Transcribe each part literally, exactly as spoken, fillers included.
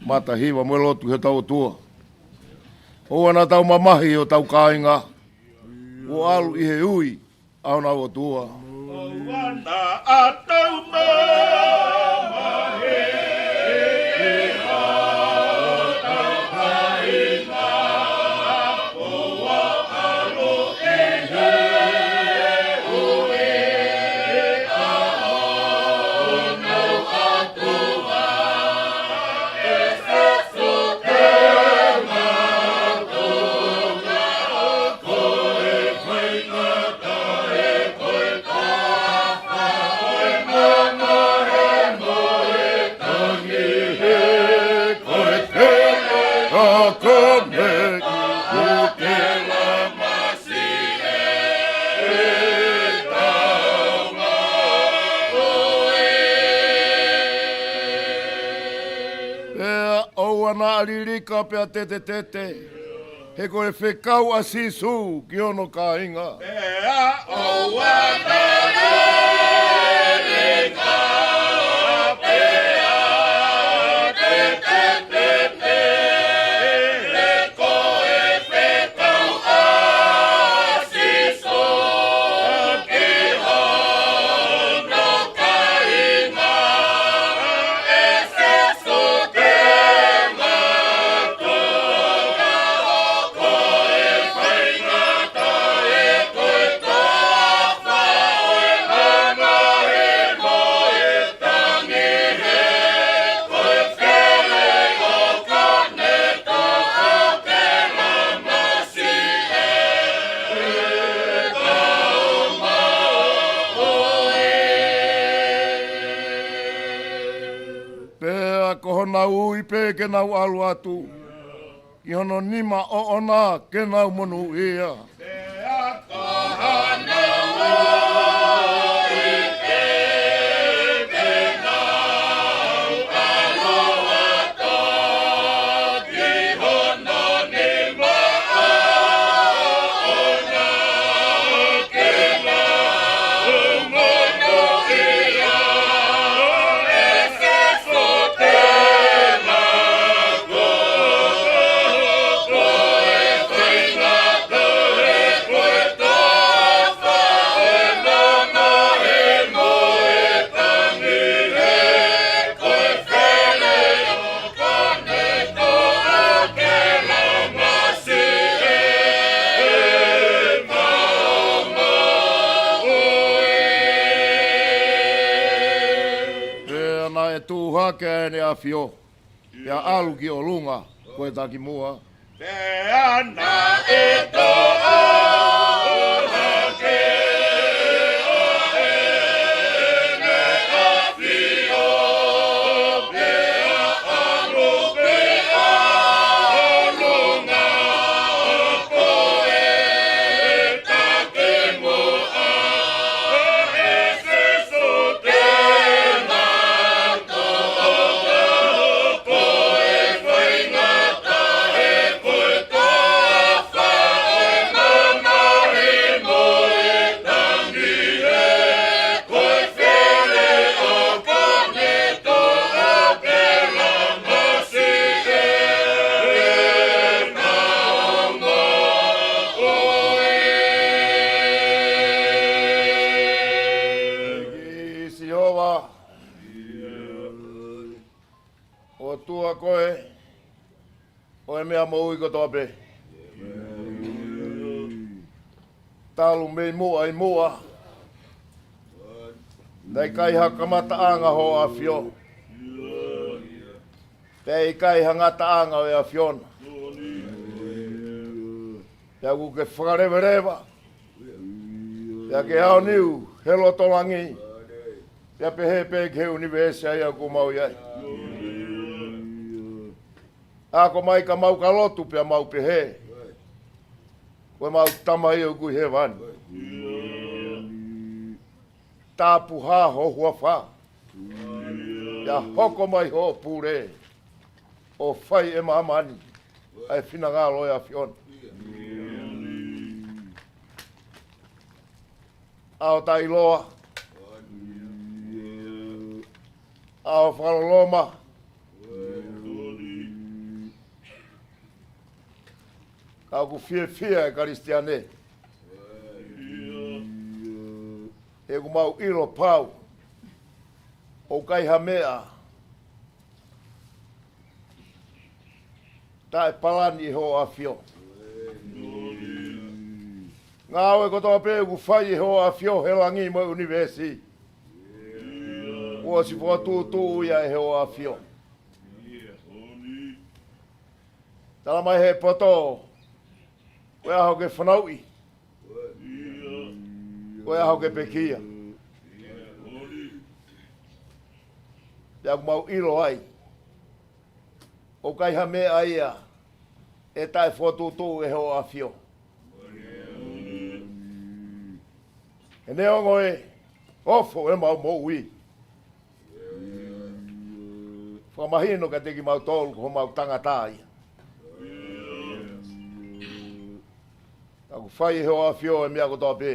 matahiva mo e lotu ki hotau ʻOtua. ʻOua naʻa tau mamahi ʻi hotau kāinga, ʻo ʻalu ʻi he ui ʻa honau ʻOtua. ʻOua naʻa tau mamahi ʻi hotau kāinga, ʻoua ʻalu ʻi he ui ʻa honau ʻOtua. Pea ʻoua naʻa lilika pea tetetete, he ko e fekau ʻa Sīsū ki hono kāinga. Pea ʻoua naʻa lilika pea tetetete, he ko e fekau ʻa Sīsū ki hono kāinga. ʻE Sīsū, te ma tuku ʻa koe faingataʻa, ko e toafa ʻo e mamahi mo e tangi, he ko e feleʻi ʻo Konitu ʻo Kelamasi ʻe tau maʻu. Pea ko honau ui pē ke nau ʻalu atu, ʻi hono nima ʻoʻona ke nau monūʻia. Pea ko honau ui pē ke nau ʻalu atu, ʻi hono nima ʻoʻona ke nau monūʻia. ʻE Sīsū, te ma tuku ʻa koe faingataʻa, ko e toafa ʻo e mamahi mo e tangi, he ko e feleʻi ʻo Konitu ʻo Kelamasi ʻe tau maʻu. Pea naʻe tuʻu hake ʻa ʻEne ʻAfio, pea ʻalu ki ʻolunga ko e takimuʻa. Pea naʻe tuʻu hake ʻa ʻEne ʻAfio, pea ʻalu ki ʻolunga ko e takimuʻa. ʻE Sīsū, te ma tuku ʻa koe faingataʻa, ko e toafa ʻo e mamahi mo e tangi, he ko e feleʻi ʻo Konitu ʻo Kelamasi ʻe tau maʻu. ʻEiki Sihova, ʻOtua koe ʻo e meʻa moʻui kotoa pē. Talu mei muʻa ʻi muʻa, naʻe ʻikai ha kamataʻanga hoʻo ʻAfio, pea ʻikai ha ngataʻanga ʻo e ʻAfiona. Pea ʻoku ke fakaleveleva, pea ke aoniu he loto langi, pea pehē pē ki he ʻunivēsi ʻa ia ʻoku mau ʻi ai. Ako mai ka mau ka lotu pea mau pehē: Ko ʻemau Tamai ʻoku ʻi hēvani, tāpuhā ho huafa, pea hoko mai hoʻo pule, ʻo fai ʻi māmani ʻa e finangalo ʻo e ʻAfiona. ʻAo taʻeʻiloa, ʻao fakaloloma, ʻOku fiefia e Kalisitiane. He ʻoku mau ʻilo pau ʻoku ʻikai ha meʻa taʻepalani ʻe Hoʻo ʻAfio. Ngāue kotoa pē ʻoku fai ʻe Hoʻo ʻAfio he langi mo e ʻunivēsi, kuo ʻosi fokotuʻutuʻu ia ʻe Hoʻo ʻAfio. Tala mai he poto, ko e ʻaho ke fanauʻi, ko e ʻaho ke pekia. Pea ʻoku mau ʻilo ai ʻoku ʻikai ha meʻa ia ʻe taʻefokotuʻutuʻu ʻe Hoʻo ʻAfio. He neongo e ofo ʻemau moʻui, fakamahino kiate kimautolu ko homau tangata ia. Ka ʻoku fai ʻe Hoʻo ʻAfio e meʻa kotoa pē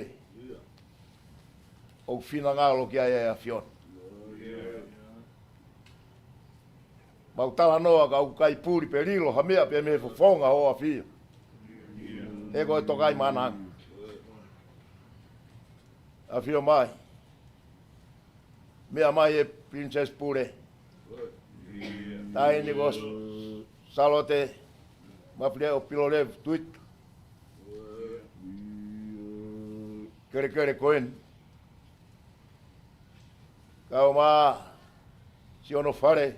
ʻoku finangalo ki ai ʻa e ʻAfiona. Mau talanoa ka ʻoku ʻikai puli pe lilo ha meʻa pē mei he fofonga ʻo Hoʻo ʻAfio. He ko e Tokaimaʻananga. ʻAfio mai. Meʻa mai e Princess Pule. Taʻahine ko Sālote Mafileʻo Pilolevu Tuita. Kelekele ko eni. Kau mā Siʻono Fale.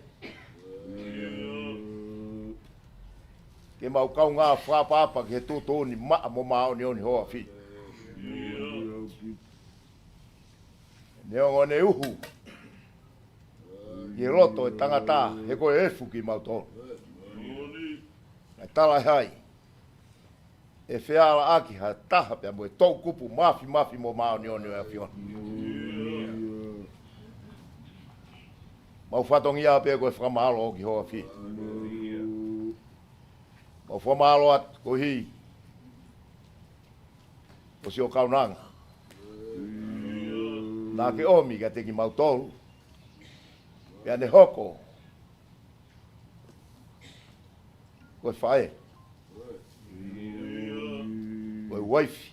Ke mau kaungā fakaʻapaʻapa ki he tuʻutuʻuni maʻa mo māʻoniʻoni ʻo Hoʻo ʻAfio. Neongo ʻene uhu ki he loto e tangata, he ko e efu kimautolu. Kae talaʻehai ʻe fealaʻaki ha taha pea mo e toʻukupu mafimafi mo māʻoniʻoni ʻo e ʻAfiona. Mau fatongia pē ko e fakamālō ki Hoʻo ʻAfio. Mau fakamālō atu koeʻuhi ko siʻo kaunanga naʻa ke ʻomi kiate kimautolu, pea ne hoko ko e faʻē, ko e uaifi,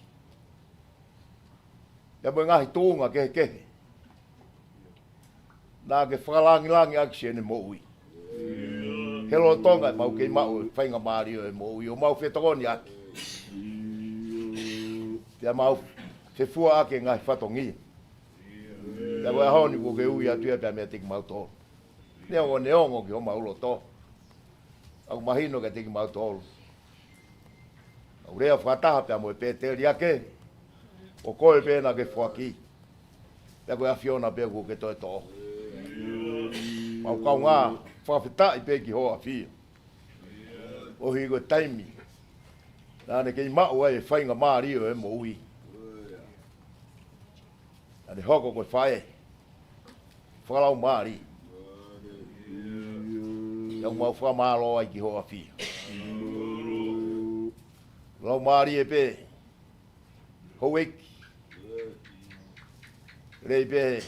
pea mo e ngaahi tuʻunga kehekehe naʻa ke fakalangilangiʻaki siʻene moʻui. He lolotonga ʻemau kei maʻu e faingamālie ʻo e moʻui, ʻo mau fetokoniʻaki, pea mau fefuaʻaki e ngaahi fatongia. Pea ko e ʻaho ni kuo ke ui atu ia pea meiate kimautolu. Neongo, neongo ki homau loto, ʻoku mahino kiate kimautolu ʻa e lea fakataha pea mo e pēteli ake, ko koe pē naʻa ke foaki, pea ko e ʻAfiona pē kuo ke toe toʻo. Mau kaungā fakafetaʻi pē ki Hoʻo ʻAfio koeʻuhi ko e taimi naʻa ne kei maʻu ai e faingamālie ʻo e moʻui, naʻa ne hoko ko e faʻē fakalaumālie. Pea ʻoku mau fakamālō ai ki Hoʻo ʻAfio. Laumālie pē houʻeiki, lei pē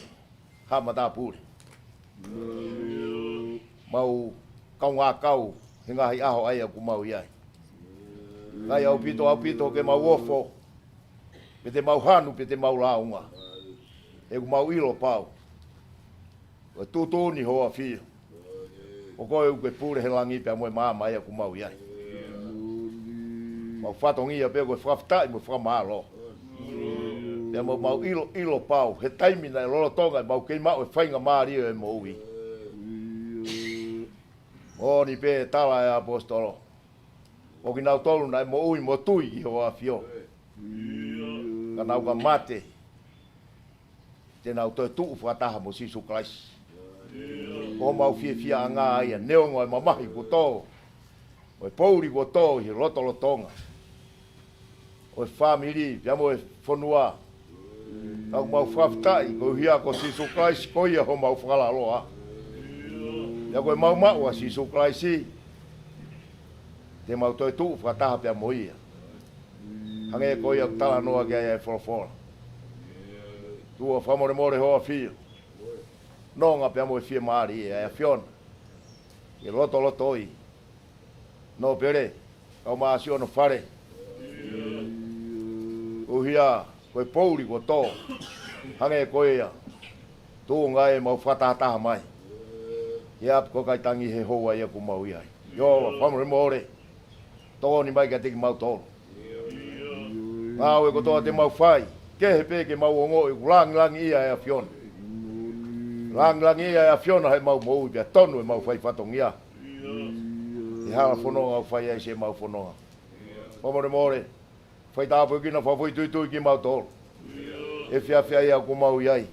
Haʻa Matāpule. Mau kaungā kau he ngaahi ʻaho ʻa ia ʻoku mau ʻi ai. ʻIkai ʻaupito, ʻaupito ke mau ofo, pe te mau hanu, pe te mau lāunga. He ʻoku mau ʻilo pau ko e tuʻutuʻuni Hoʻo ʻAfio, ko koe ʻoku ke pule he langi pea mo e maama ia ʻoku mau ʻi ai. Mau fatongia pē ko e fakafetaʻi mo e fakamālō. Pea mau, mau ʻilo, ʻilo pau he taimi naʻe lolotonga ʻemau kei maʻu e faingamālie ʻo e moʻui, moʻoni pē e tala ʻa e ʻaposetolo, ko kinautolu naʻe moʻui mo tui ki Hoʻo ʻAfio, ka nau ka mate, te nau toe tuʻu fakataha mo Sīsū Kalaisi. Ko homau fiefiaʻanga ia, neongo e mamahi kuo tō, mo e poʻuli kuo tō ʻi he lotolotonga ʻo e fāmili pea mo e fonua, ka ʻoku mau fakafetaʻi koeʻuhi ko Sīsū Kalaisi ko ia homau fakalaloa. Pea ko ʻemau maʻu ʻa Sīsū Kalaisi, te mau toe tuʻu fakataha pea mo ia, hangē ko ia ʻoku talanoa ki ai ʻa e folofola. Tuʻa fakamolemole Hoʻo ʻAfio, nonga pea mo e fiemālie ʻa e ʻAfiona ke lotolotoi. Nōpele, kau mā Siʻono Fale, Koeʻuhi ko e pouli kuo tō, hangē ko ia, tuʻunga ʻemau fakatahataha mai ki he ʻapi ko Kaitangi he houa ia kuo mau ʻi ai. ʻIo, fakamolemole, tokoni mai kiate kimautolu. Ngāue kotoa te mau fai, kehe pē ke mau ongoʻi ʻoku langilangiʻia e ʻAfiona. Langilangiʻia e ʻAfiona heʻemau moʻui pea tonu ʻemau fai fatongia he hala fononga ʻoku fai ai siʻemau fononga. Fakamolemole, fai tāpuekina fakafoʻituitui kimautolu he efiafi ia kuo mau ʻi ai.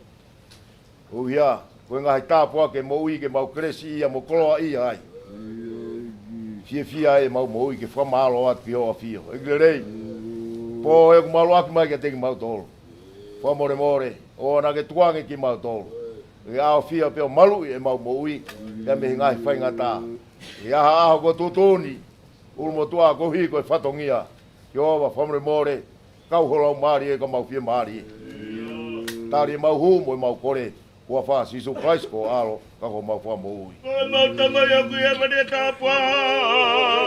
ʻUhia, ko e ngaahi tāpuaki e moʻui ke mau kelesiʻia mo koloaʻia ai. Fiefia ai ʻemau moʻui ke fakamālō atu ki hoʻo ʻafio. ʻEiki lelei, pō ʻoku mau ʻalu ʻaki mai kiate kimautolu. Fakamolemole, ʻoua naʻa ke tukuange kimautolu ke ʻaofia pea ʻo maluʻi ʻemau moʻui ia mei he ngaahi faingataʻa. ʻI he ʻaho kuo tuʻutuʻuni, ʻulumotuʻa koeʻuhi ko e fatongia. ʻIo, fakamolemole, kau ho Laumālie ka mau fiemālie. Tali ʻemau hū mo ʻemau kole, huafa ʻo Sīsū Kalaisi ko ho ʻAlo ka ko homau Fakamoʻui. Ko ʻemau Tamai ʻoku ʻi hēvani, ʻa e tāpuaki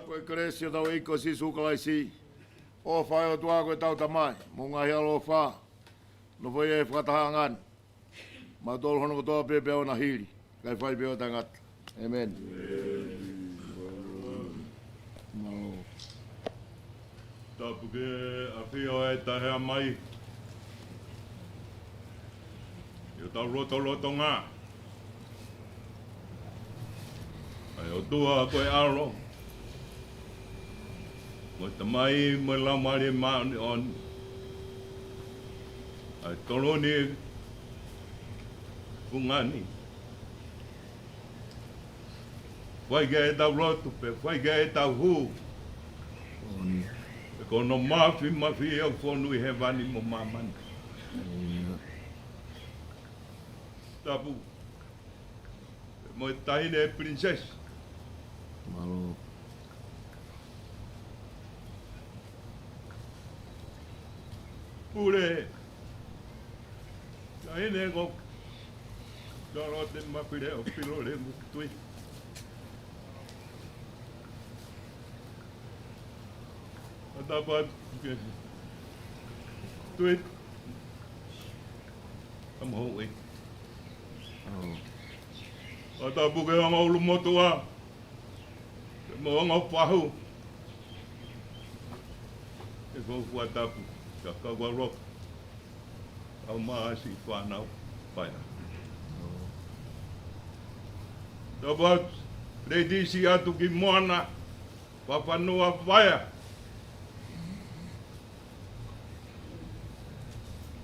Ko e kelesi ʻa hotau ʻEiki ko Sīsū Kalaisi, ʻofa ʻa e ʻOtua ko ʻetau Tamai, mo e ngaahi ʻaloʻofa, nofoʻia ʻi he fakatahaʻanga ni, mautolu hono kotoa pē pea ʻo na hili, kae fai pē ʻo taʻengata. ʻĒmeni. Mālō. Tapu ke ʻafio ʻa e Taʻehāmai ʻi hotau lotolotonga. ʻA e ʻOtua ko e ʻAlo, mo e Tamai, mo e Laumālie Māʻoniʻoni. ʻA e toloni fungani. Fai ki ai ʻetau lotu, pea fai ki ai ʻetau hū. Pea ko hono māfimafi ʻoku fonu ʻi hēvani mo māmani. Tapu. Mo e taʻahine Princess. Mālō. Pule. Taʻahine ko Dorote Mapile ʻo Pilole Mukitui. ʻA tapu atu ke Tui. Tama hou e. ʻA tapu ke ongo ʻulumotuʻa. Ke mo ongo fahu. Ke ko fua tapu. Ka ka wa lok. Au ma si fānau. Paia. Tapu atu. Lady si atu ki Moana. Papanua Paia.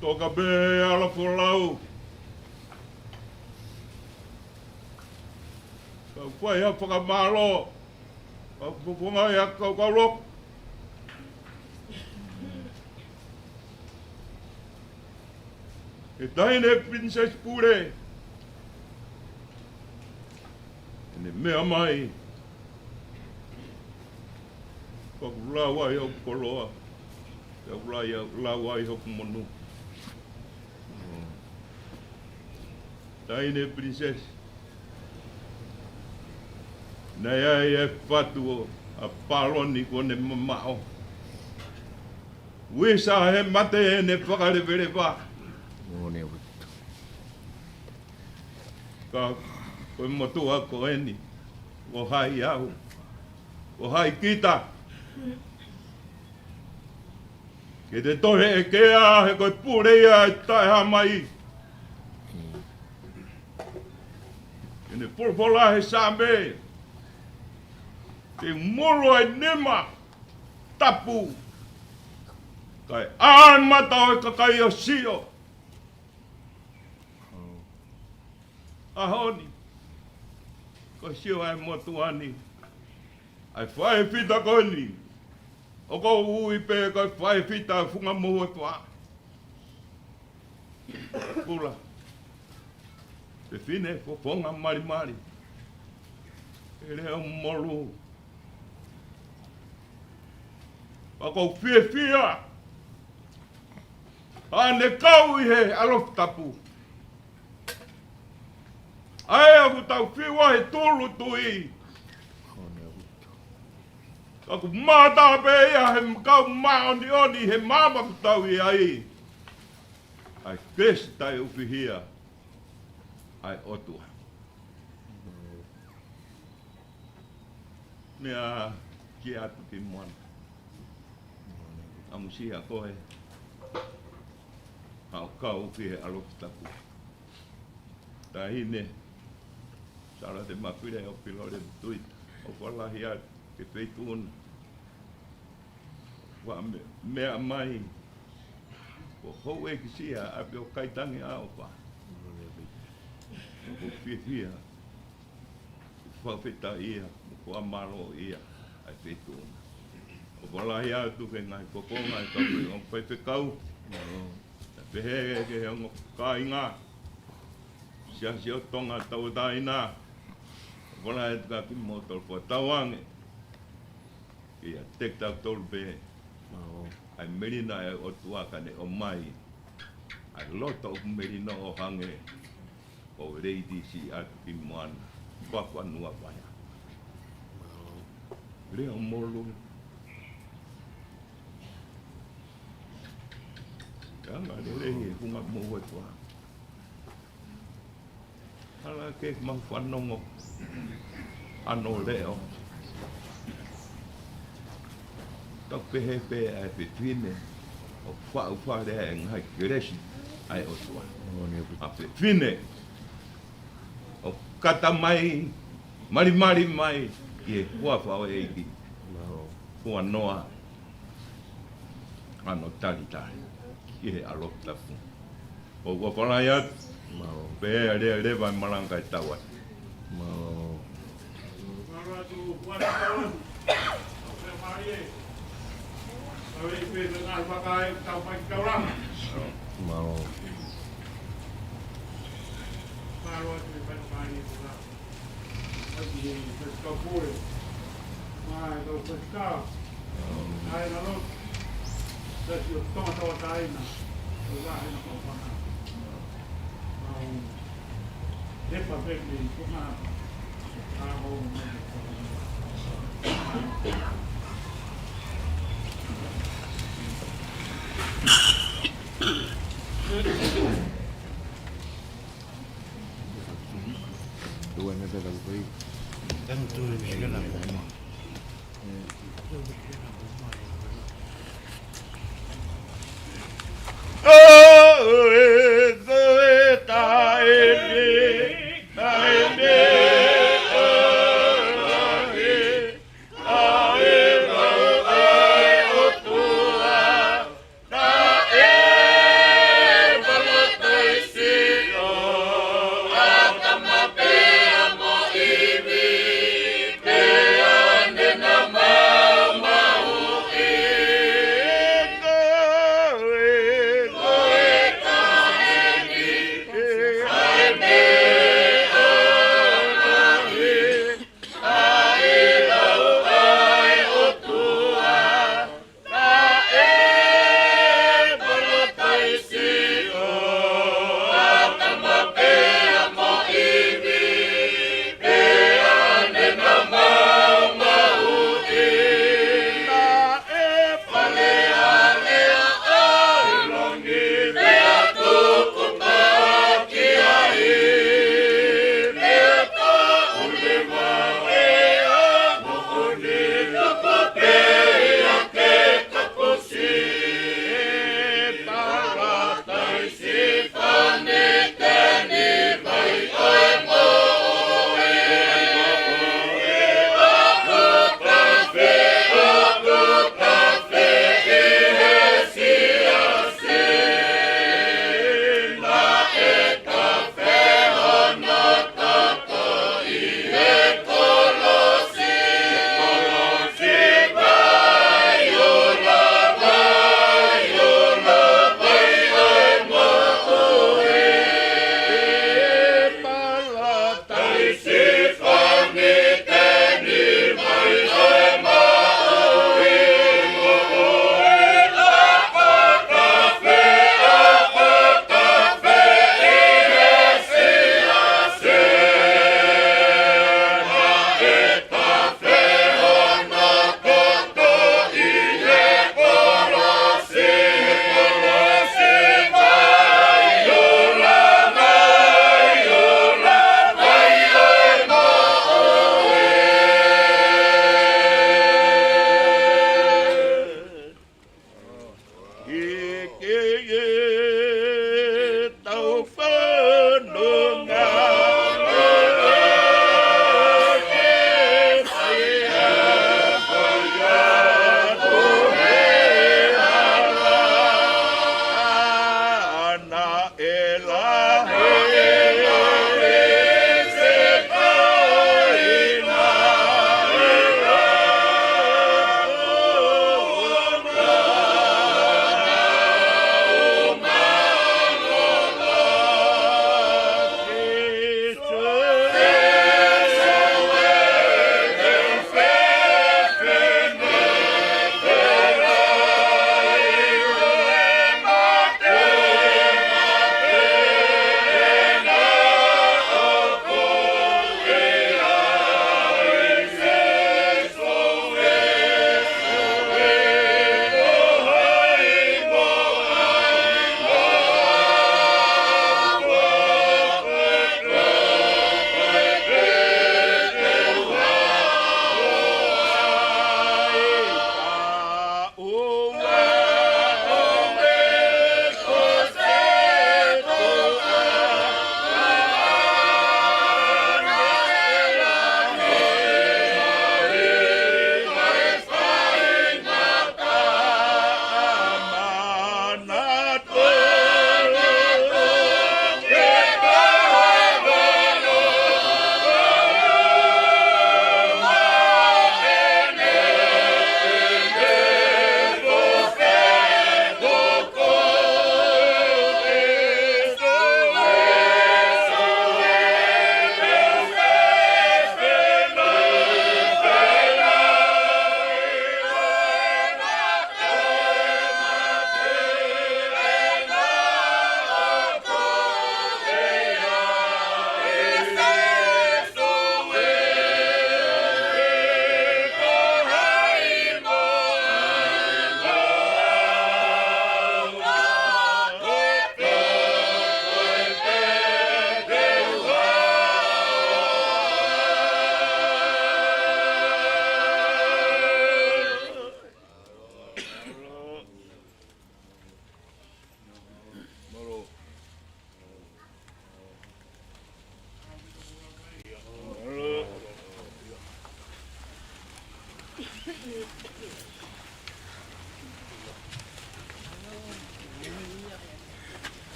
Toka pē ʻa la folau. Kau fai ha fakamālō. Kau fofonga ia kau kau lok. ʻE taʻahine Princess Pule. ʻEne meʻa mai. Kau lau ai hoku koloa. Kau lau ai, lau ai hoku monū. Taʻahine Pilinisesi. Naʻe ʻi ai e fatu ʻo ʻApaloni kuo ne mamaʻo. Uisa he mate ʻene fakaleveleva. Ka ko e motuʻa ko eni, ko hai au, ko hai kita. Ke te tohi e kea he ko e pule ia ʻe taʻehāmai. Ke ne folofola he Saame, te u molo ʻa e nima tapu, kae ʻā e mata ʻo e kakai ʻo sio. ʻAho ni, ko e sio ʻa e motuʻa ni, ʻa e faifita ko eni, ʻoku ou ui pē ko e faifita funga mohu e fā. Pula. Fefine fofonga malimali. ʻE Leʻo Molu. ʻOku ou fiefia ʻa ʻene kau ʻi he ʻalofi tapu. ʻA ē ʻoku tau fiu ai he tūʻulutui. ʻOku mātā pē ia he kau māʻoniʻoni he māmani ʻoku tau ʻi ai. ʻA e kelesi taʻeʻufihia ʻa e ʻOtua. Meʻa ki atu ki muʻa. ʻAmusia koe. Haʻu kau ki he ʻalofi tapu. Taʻahine Sālote Mafile ʻo Pilole Tuita, ʻofa lahi atu ki he feituʻu na. Ua me-, meʻa mai, ko houʻeiki sia ʻa pio kaitangi ʻa ʻofa. ʻOku ou fiefia, fakafetaʻia, mo fakamālōʻia ʻa e feituʻu na. ʻOfa lahi atu ki he ngaahi kokonga ʻo e kau faifekau. Pehē ki he ongo kāinga Siasi ʻo Tonga Tauʻatāina. ʻOfa lahi atu kia kimoutolu, fakatauange kiate kitautolu pē ʻa e melino ʻa e ʻOtua ka ne ʻomai ʻa e loto ʻoku melino ʻo hangē ko Leitisi ʻAtukimuʻana, Fafanua Vaea. Leʻo Molu. Ka anga lelei e funga mohu e fā. Hala ke mau fanongo ʻa hono leʻo. Tau pehē pē ʻa e fefine ʻoku faʻu fale ai e ngaahi kelesi ʻa e ʻOtua. ʻA e fefine ʻoku kata mai, malimali mai ki he huafa ʻo e ʻEiki. Huanoa ʻa hono talitali ki he ʻalofi tapu. ʻOku ou ʻofa lahi atu. Mālō. Pea lea leva e malanga kae tau atu. Mālō. Mālō.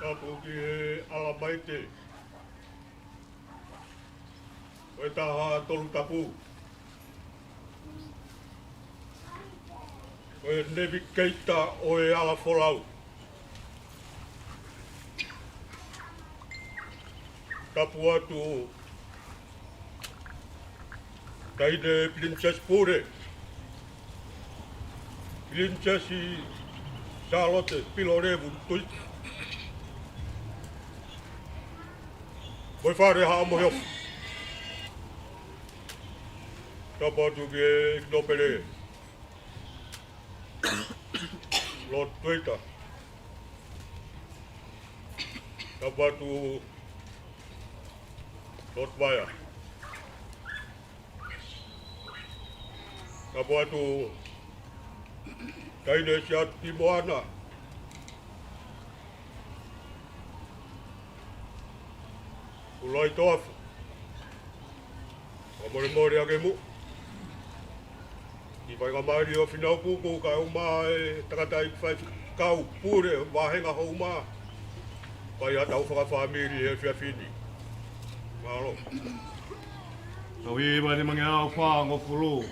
Tapu ki he ʻAlamaite ʻo e taha tolu tapu, ko e Nevikeita ʻo e Ala Folau. Tapu atu Taʻahine Pilinisesi Pule, Pilinisesi Sālote Pilolevu Tuʻi, mo e Fale Haʻa Moheofo. Tapu atu ki he ʻEiki Nōpele Lord Tuita. Tapu atu Lord Vaea. Tapu atu Taʻahine Siaosi Moana, Kulai Toafa. Fakamolemole ʻa e muʻa. ʻI he faingamālie ʻo Fīnau Kuku kae ʻumaʻā e tangataʻeiki faifekau pule vāhenga hoʻomou fai ʻetau fakafāmili he efiafi ni. Mālō. Tau hiva ni mangi au fā ngofulu.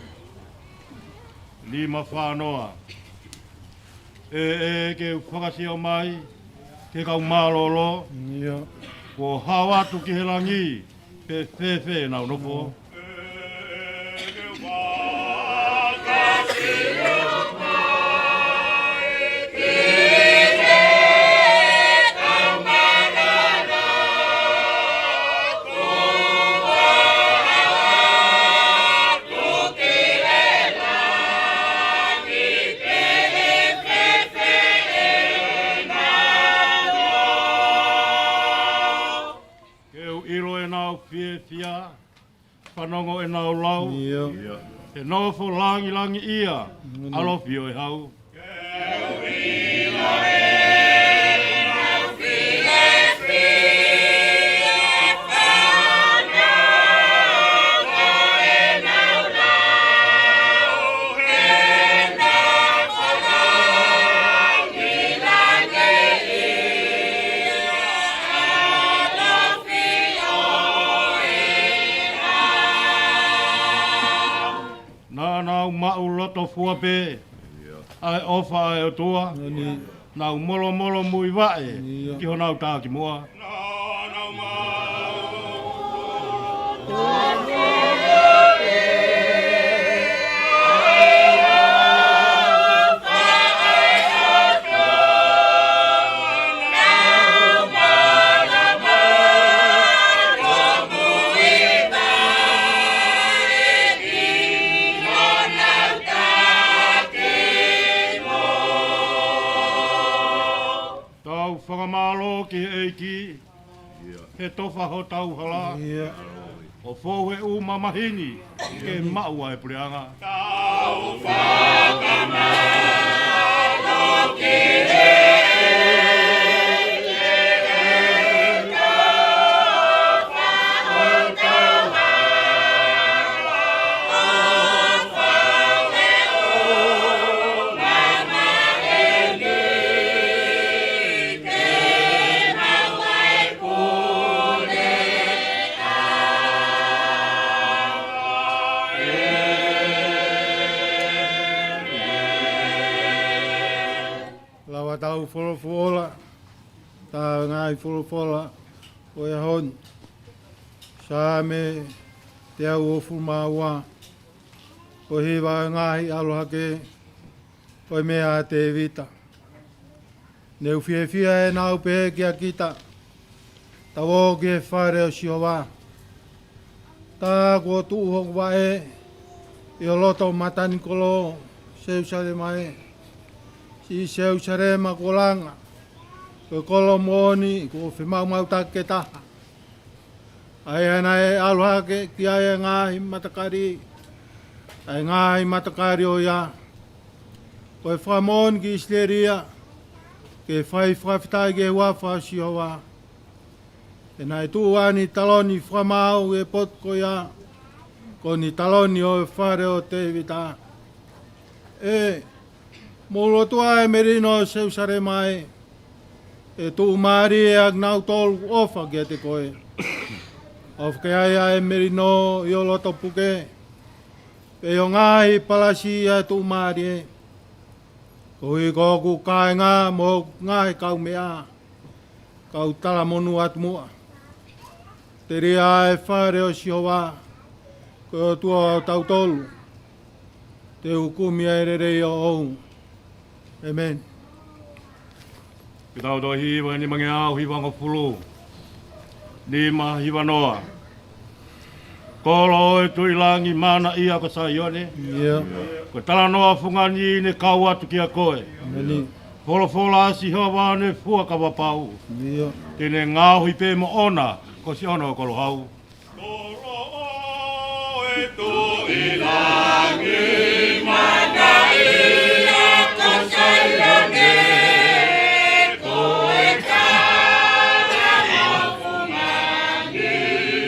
Nima fā noa. ʻE, ʻe, ke u fakasio mai ki he kau mālōlō. ʻIo. Kuo hao atu ki he langi, pe fēfē ʻenau nofo. Ke u ʻilo ʻenau fiefia, fanongo ʻenau lau. ʻIo. He nofo langilangiʻia, ʻAlo Fio e Hau. Naʻa nau maʻu loto fua pē ʻa e ʻofa ʻa e ʻOtua. Nau molomolo muivaʻe ki honau takimuʻa. Tau fakamālō ki he ʻEiki, he tofa hotau hala. ʻO fou he ʻū mamahi ni ke maʻu ʻa e puleʻanga. Lava tau folofola, tau ngaahi folofola ʻo e ʻaho ni. Saame teau hongofulu mā ua, ʻo e hiva ʻo e ngaahi ʻalu hake, ʻo e meʻa ʻa Tēvita. Ne u fiefia ʻi heʻenau pehē kia kita, tau ō ki he fale ʻo Sihova. Tā kuo tuʻu hoku vaʻe ʻi ho loto matanikolo, Selusalema ē. Siʻi Selusalema kuo langa, ko e kolo moʻoni kuo femaʻumaʻutaki ke taha. ʻA ia naʻe ʻalu hake ki ai ʻa e ngaahi matakali, ʻa e ngaahi matakali ʻo ia. Ko e fakamoʻoni ki ʻIsileli ia, ke fai fakafetaʻi ki he huafa ʻo Sihova. He naʻe tuʻu ʻa ʻene taloni fakamaau ʻi he potu ko ia, ko ʻene taloni ʻo e fale ʻo Tēvita. ʻE, mou lotua ʻa e melino ʻo Selusalema ē, ʻe tuʻumālie ʻa kinautolu ʻoku ʻofa kiate koe. ʻOfa ke ʻi ai ʻa e melino ʻi ho loto puke, pea ʻi ho ngaahi palasi ʻa e tuʻumālie. Koeʻuhi ko hoku kāinga mo hoku ngaahi kaumeʻa, kau talamonū atu muʻa. Telia ʻa e fale ʻo Sihova, ko e ʻOtua ʻo tautolu, te u kumi ʻa e lelei ʻoʻou. ʻĒmeni. Ke tau tohi ʻi he nimangeau hivangofulu, nima hiva noa. Kolo ʻo e Tuʻi Langi, mānaʻia ko Saione. ʻIo. Ko e talanoa fungani ne kau atu kia koe. ʻĒmeni. Folofola ʻa Sihova ʻo ne fuakava pau. ʻIo. Te ne ngaohi pē moʻona ko Sione ʻo Kolohau. Kolo ʻo e Tuʻi Langi, mānaʻia ko Saione. Ko e talanoa fungani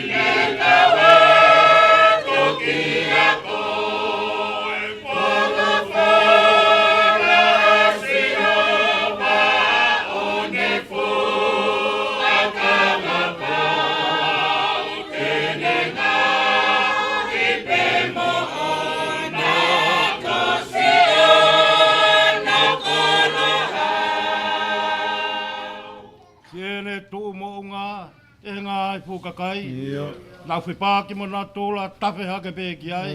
ne kau atu kia koe. tuʻu moʻunga ʻe he ngaahi fuʻu kakai. ʻIo. Nau fepaaki mo natula tafe hake pē ki ai.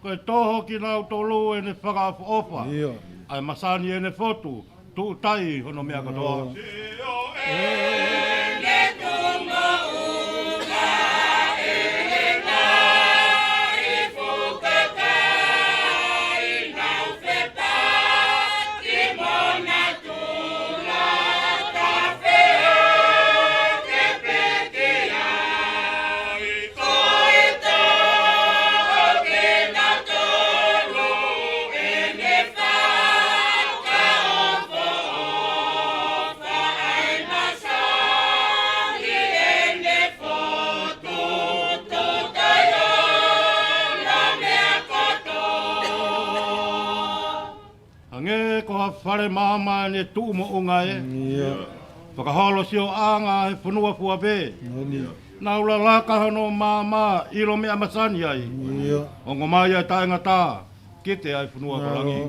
Ko e toho kinautolu ʻene fakaʻofoʻofa. ʻIo. ʻA e masani ʻene fotu, tuʻu tai hono meʻa kotoa. Hangē ko ha fale maama ʻene tuʻu moʻunga ē. ʻIo. Fakaholo sioʻanga he fonua fua pē. Nau lalaka hono maama ʻilo meʻa masani ai. ʻIo. Ongo mai ʻa e taʻengata, kite ʻa e fonua ko langi.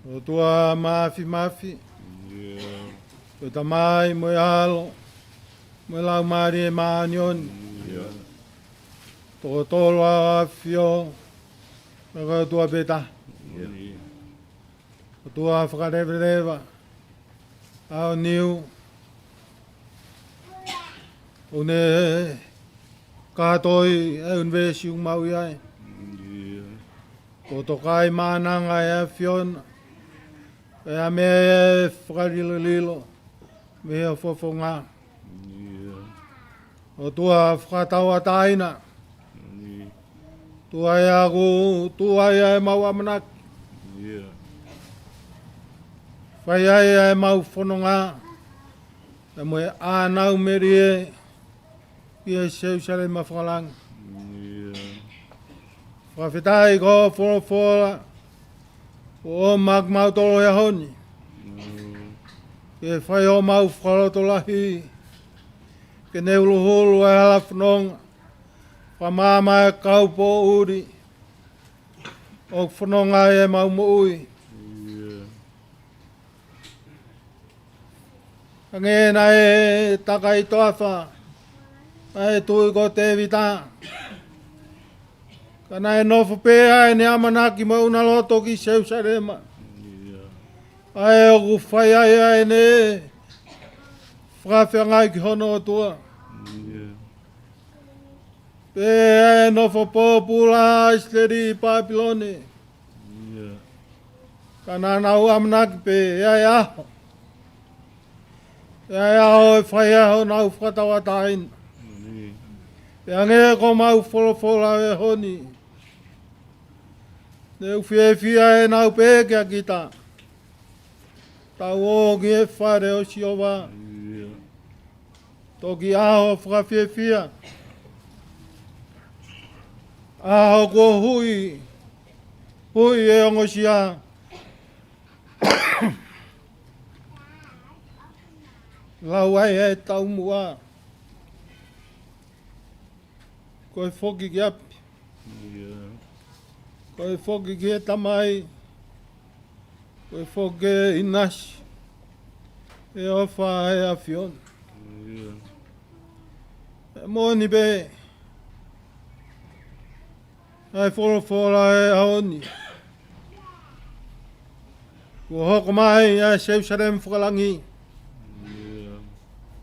ʻOtua Māfimafi, ko e Tamai mo e ʻAlo mo e Laumālie Māʻoniʻoni. Tokotolu ʻa e ʻAfio, mo e ʻOtua pē taha. ʻOtua fakaleveleva, ʻa ʻo niu, ʻoku ne kātoi ʻa e ʻunivēsi ʻoku mau ʻi ai. Ko e tokaʻi maʻananga ʻa e ʻAfiona, ʻa e meʻa ʻe fakalilolilo mei ho fofonga. ʻOtua fakatauʻatāina. Tuʻu ai ʻa e, tuʻu ai ʻa e mau ʻamanaki. Fai ai ʻa e mau fononga, ʻa e meʻa ʻa ʻenau melie ʻi he Selusalema fakalangi. Fakafetaʻi ko e folofola ʻoku ʻomai kiate kimautolu he ʻaho ni, ke fai homau fakalotolahi, ke ne huluhulu ʻa e hala fononga, fakamaama ʻa e kau poʻuli ʻoku fononga ai ʻemau moʻui. Hangē naʻe takaʻi toafa ʻa e Tuʻi ko Tēvita, ka naʻe nofo pē ʻa ʻene ʻamanaki mo ʻene loto ki Selusalema, ʻa ē ʻoku fai ai ʻa ʻene fakafeangai ki hono ʻOtua. Pea ʻe nofo pōpula ʻa ʻIsileli ʻi Pāpilone, ka naʻa nau ʻamanaki pē ʻe ʻi ai e ʻaho, ʻe ʻi ai e ʻaho ʻe fai ai honau fakatauʻatāina. Pea hangē ko ʻemau folofola he ʻaho ni, ne u fiefia ʻi heʻenau pehē kiate kita, tau ō ki he fale ʻo Sihova. Toki ʻaho fakafiefia, ʻaho kuo hui, hui e ongosia, lau ai e taumuʻa. Ko e foki ki ʻapi. Ko e foki ki he Tamai. Ko e foki ki he ʻinasi. ʻE ʻofa ʻa e ʻAfiona. ʻE moʻoni pē ʻa e folofola he ʻaho ni. Kuo hoko mai ʻa e Selusalema fakalangi,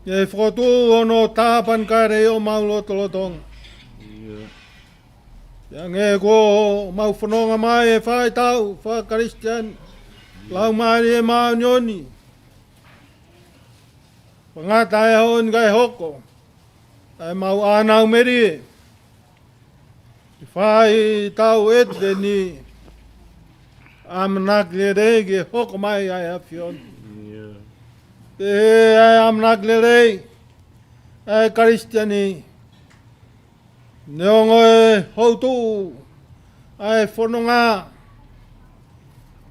ʻe fokotuʻu hono tāpanekale ʻi homau lotolotonga. Pea hangē ko ʻemau fononga mai he faitau faka-Kalisitiane, Laumālie Māʻoniʻoni, Fangata e ʻaho ni kae hoko ʻa e mau ʻānau melie, ʻi he faitau ʻeteni ʻamanaki lelei ke hoko mai ʻa e ʻAfiona. Pehē ʻa e ʻamanaki lelei ʻa e Kalisitiane, neongo e houtu ʻa e fononga,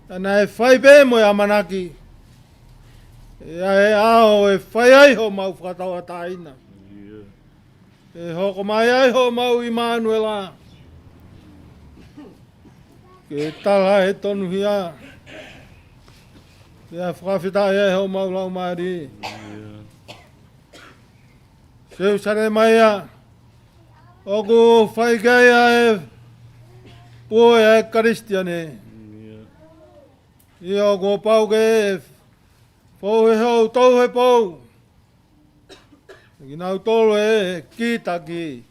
ʻa naʻe fai pē mo e ʻamanaki ʻa e ʻaho ʻe fai ai homau fakatauʻatāina, ʻe hoko mai ai homau ʻImanuela, ke tala e tonuhia, ke fakafetaʻi ai homau laumālie. Selusalema ia ʻoku fai ki ai ʻa e pue ʻa e Kalisitiane. ʻIo, kuo pau ke fou he hou, tau he pou, kinautolu ʻe kītaki,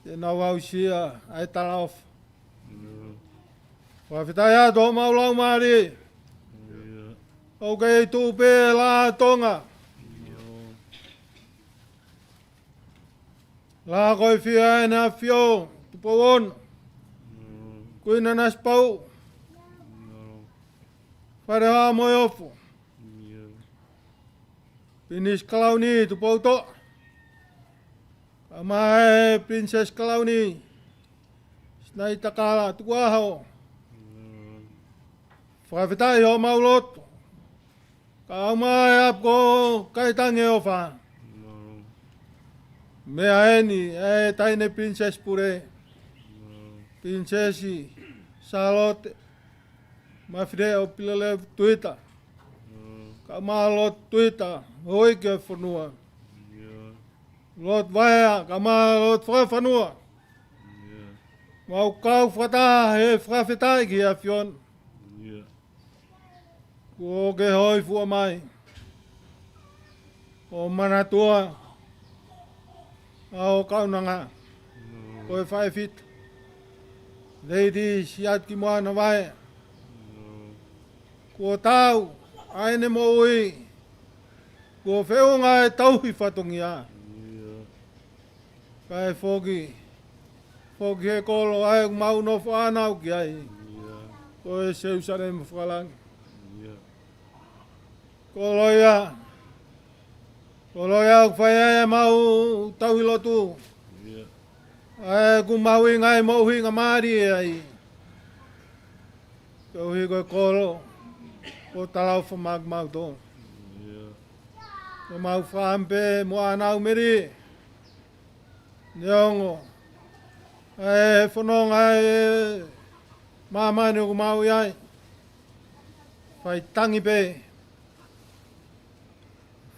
te nau aʻusia ʻa e talaʻofa. Fakafetaʻi atu homau laumālie. ʻOku kei tuʻu pē Latonga. Laʻā ko e fia ʻEne ʻAfio, Tupou Ono, Kuini Nanasipauʻu, Fale Hoa mo e Ofo, Pilinisi Kalauni Tupoutoʻa, kae ʻumaʻā e Pilinisesi Kalauni Sinaitakala Tukuʻaho. Fakafetaʻi homau loto, kae ʻumaʻā e ʻapi ko Kaitangiofa. Meʻa eni ʻa e Taʻahine Pilinisesi Pule, Pilinisesi Sālote Mafileʻo Pileileu Tuita, kae ʻumaʻā Lotu Tuita, Houʻeiki ʻo e fonua, Lotu Vaea, kae ʻumaʻā Lotu Fakafanua. Mau kau fakataha he fakafetaʻi ki he ʻAfiona. Kuo ke hōifua mai ʻo manatua ʻa hoʻo kaunanga, ko e faifita Lady Siatikimoana Vaea. Kuo tau ʻa ʻene moʻui, kuo feʻunga e tauhi fatongia, kae foki, foki he kolo ʻa ē ʻoku mau nofo ʻānau ki ai, ko e Selusalema Fakalangi. Kolo ia, kolo ia ʻoku fai ai ʻemau tauhi lotu, ʻa ē ʻoku mau ʻi he ngaahi moʻuhinga mālie ai, koeʻuhi ko e kolo ʻoku talaʻofa maʻa kimautolu. Ko ʻemau fakaʻamu pē mo ʻānau melie, neongo ʻa e fononga ʻi māmani ʻoku mau ʻi ai, fai tangi pē,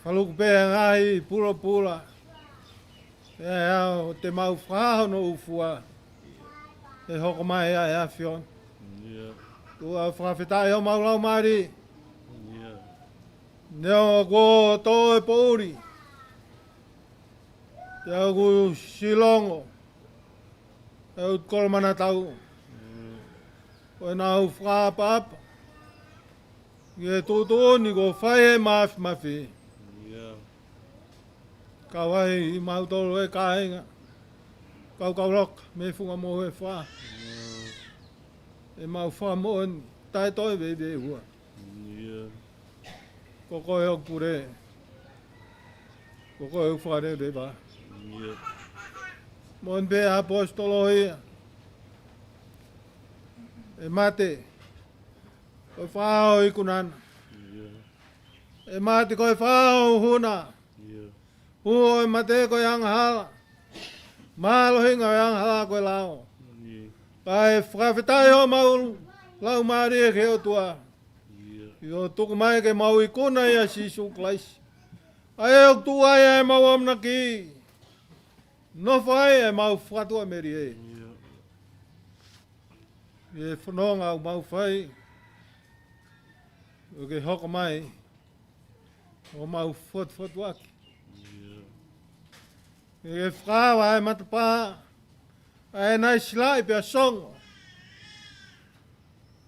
faluku pē ʻa e ngaahi pulopula, ʻe ʻoua te mau fakahono ʻufua, ʻe hoko mai ʻa e ʻAfiona. Tuʻa, fakafetaʻi homau laumālie. Neongo kuo tō e poʻuli, pea ʻoku silongo e ʻutu kolomanatau, ko ʻenau fakaʻapaʻapa ki he tuʻutuʻuni kuo fai ʻe Mafimafi. Kau ai ʻi mautolu e kāinga, kaukau loka mei he funga mohu ʻe fā, ʻemau fakamoʻoni taʻe toe veiveiua. Ko koe ʻoku pule, ko koe ʻoku fakaleleva. Moʻoni pē ʻaposetolo ia, ʻe mate ko e fā ʻo e ikunaʻanga, ʻe mate ko e fā ʻo e hū na. Hū ʻo e mate ko e angahala, mālohinga ʻo e angahala ko e lao. Kae fakafetaʻi homau laumālie ki he ʻOtua, ʻi hoʻo tuku mai ke mau ikuna ʻia Sīsū Kalaisi, ʻa ē ʻoku tuʻu ai ʻemau ʻamanaki, nofo ai ʻemau fakatuʻamelie. ʻI he fononga ʻoku mau fai, ʻoku ke hoko mai ʻo mau fotufotuaki. ʻOku ke fakaava e matapā ʻa ē naʻe silaʻi pea songo,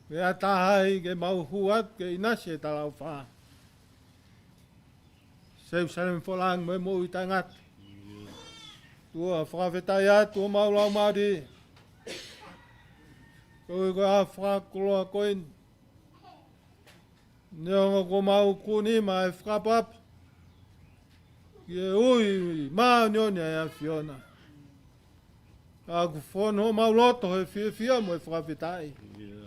pea taha ai ke mau hū atu ke ʻinasi e talaʻofa. Selūsalema Fakalangi mo e moʻui taʻengata. ʻOtua, fakafetaʻi atu ʻa homau laumālie koeʻuhi ko e ʻaho fakakoloa ko eni. Neongo ko homau kuni mo e fakapapa ki he ui māʻoniʻoni ʻa e ʻAfiona, ka ʻoku fonu homau loto he fiefia mo e fakafetaʻi. ʻIo.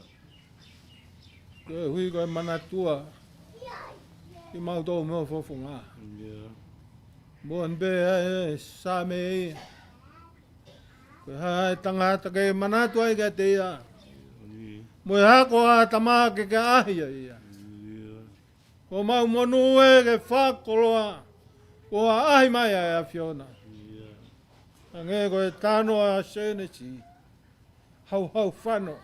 Koeʻuhi ko e manatua kimautolu mei ho fofonga. ʻIo. Moʻoni pē ʻa e Saame ia: Ko e hā ʻa e tangata ke manatu ai kiate ia? ʻIo. Mo e hako ʻa ʻĀtama ke ke ʻaʻahi ai ia. ʻIo. Ko homau monū ē ke fakakoloa kuo ʻaʻahi mai ʻa e ʻAfiona. ʻIo. Hangē ko e talanoa ʻa Sēnesi, hauhau fano.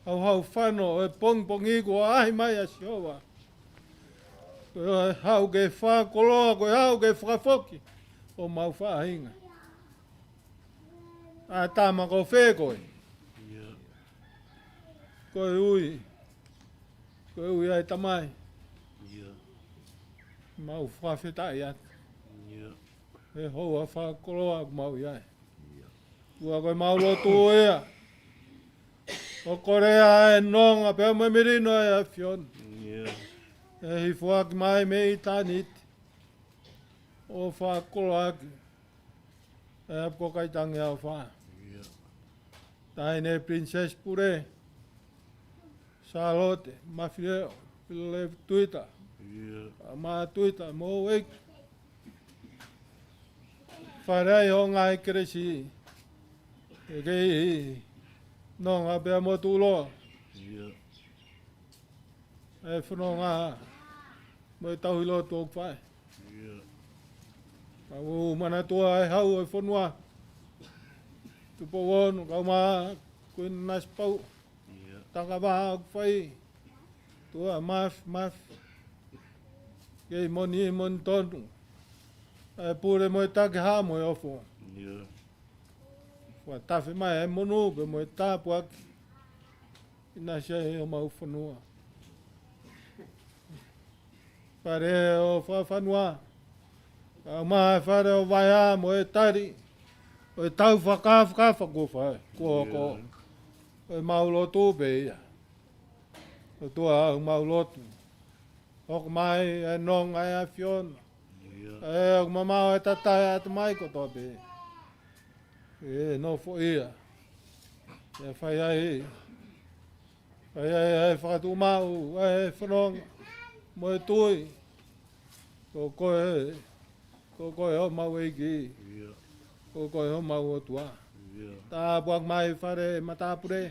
Hauhau fano ʻo e pongipongi kuo ʻaʻahi mai ʻa Sihova. Ko e haʻu ke fakakoloa, ko e haʻu ke fakafoki homau faʻahinga. ʻĀtama, ko fē koe? ʻIo. Ko e ui, ko e ui ʻa e Tamai. ʻIo. Mau fakafetaʻi atu. ʻIo. He houa fakakoloa ʻoku mau ʻi ai. ʻIo. ʻOtua, ko ʻemau lotu ia ʻoku kole ʻa e nonga pea mo e melino ʻa e ʻAfiona. ʻIo. ʻE hifo ʻaki mai mei ʻitāniti ʻo fakakoloa ʻaki ʻa e ʻapi ko Kaitangi ʻa e ʻOfa. ʻIo. Taʻahine Princess Pule, Sālote Mafileʻo Pilolevu Tuita. ʻIo. ʻAmā Tuita mo e ʻEiki. Fale ai ho ngaahi kelesi, ʻe kei nonga pea mo tuʻuloa. ʻIo. ʻA e fononga mo e tauhi lotu ʻoku fai. ʻIo. Ka ʻoku manatua ʻa e hau ʻo e fonua. Tupou Ono, kae ʻumaʻā Kuini Nanasipauʻu. ʻIo. Takavaha ʻoku fai. ʻOtua, mafi, mafi. Kei moʻoni, moʻoni tonu ʻa e pule mo e taki, hā mo e ofo. ʻIo. Fakatafe mai ʻa e monū pea mo e tāpuaki ʻinasi ai homau fonua. Fale ʻo Fakafanua, kae ʻumaʻā e fale ʻo Vaea mo e tali ʻo e tau fakafakafa kuo fai, kuo hoko. ʻIo. ʻOku mau lotu pē ia. ʻOtua, ʻoku mau lotu, hoko mai e nonga ʻa e ʻAfiona. ʻIo. ʻE, ʻoku mamaʻo e tatae ʻa e ʻatamai kotoa pē. ʻE, nofoʻia. ʻE, fai ai, fai ai ʻa e fakatuʻumaʻu ʻa e fononga mo e tui. Ko koe, ko koe homau ʻEiki. ʻIo. Ko koe homau ʻOtua. ʻIo. Tāpuaki mai fale matāpule,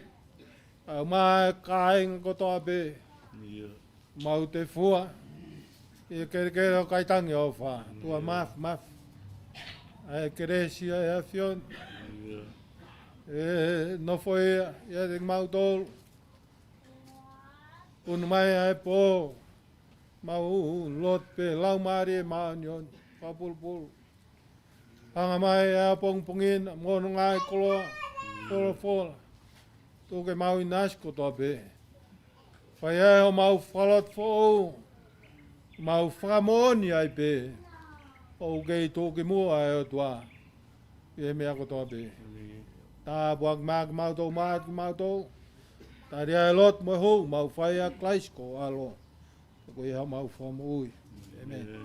kae ʻumaʻā e kāinga kotoa pē. ʻIo. Mau tefua ʻi he kelekele ʻo Kaitangi ʻa e ʻOfa. ʻIo. ʻOtua, mafi, mafi ʻa e kelesi ʻa e ʻAfiona. ʻIo. ʻE, nofoʻia ʻiate kimautolu. Unu mai ʻa e pō, mau lotu pē Laumālie Māʻoniʻoni, fakapulupulu. Hanga mai ʻa e pongipongi na mo hono ngaahi koloa, folofola. Tuku ke mau ʻinasi kotoa pē. Fai ai homau fakalotu foʻou, mau fakamoʻoni ai pē ʻoku kei tuʻukimuʻa ʻa e ʻOtua ʻi he meʻa kotoa pē. Tāpuaki mai kimautolu, maʻa kimautolu. Tali ʻa e lotu mo e hū, mau fai ʻia Kalaisi ko ho ʻAlo. Ko ia homau Fakamoʻui. ʻĒmeni.